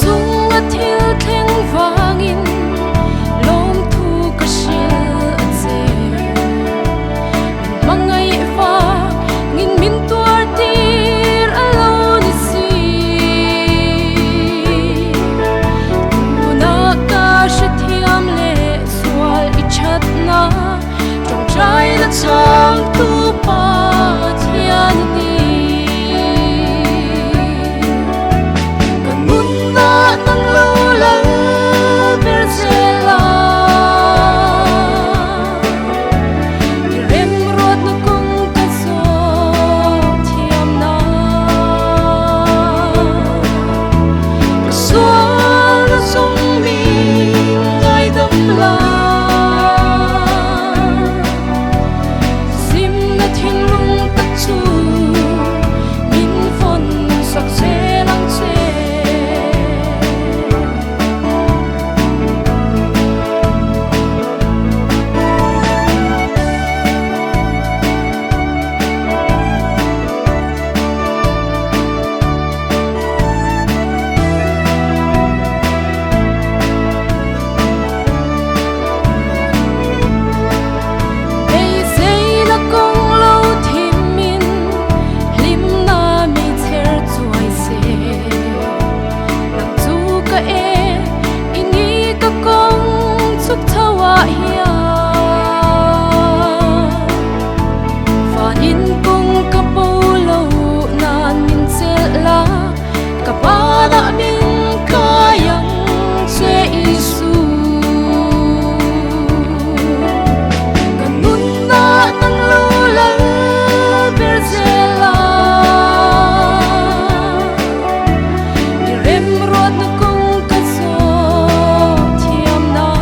chunga thil thleng vangin lawmthu ka hrilh a che. Min hmangaih vangin min tuar tir a lo ni si. Tuna ka hrethiam leh sual i thatna tawngtaina chhangtu Pathian i ni. Ka nunna nang lo lal ber zel a, i remruatna kawng ka zawh thiam nan. Ka sual a zawng min ngaidam la. Zimna thinlung tak chu min vawn sak zel ang che. Beiseina kawng lo thimin hlimna mi chher chuai se. Nang chu ka e i ni ka kawng chhuk chho ah hian van in kawng ka bo lo nan min chelh la ka banah min kai ang che Isu. Ka nunna nang lo lal ber zel a, i remruatna kawng ka zawh thiam nan.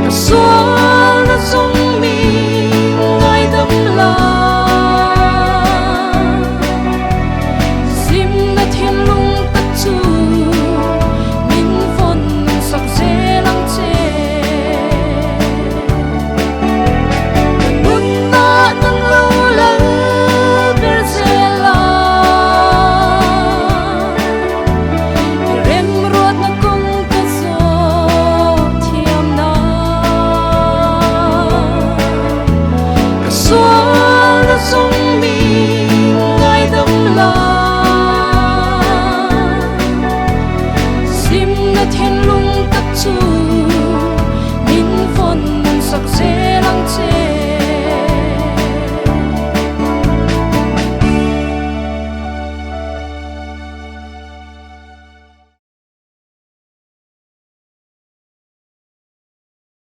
Ka sualna zawng min ngaidam la, zimna thinlung tak chu min vawn sak zel ang che. Ka nunna nang lo lal ber zel a, i remruatna kawng ka zawh thiam nan. Ka sualna zawng min ngaidam la, zimna thinlung tak chu.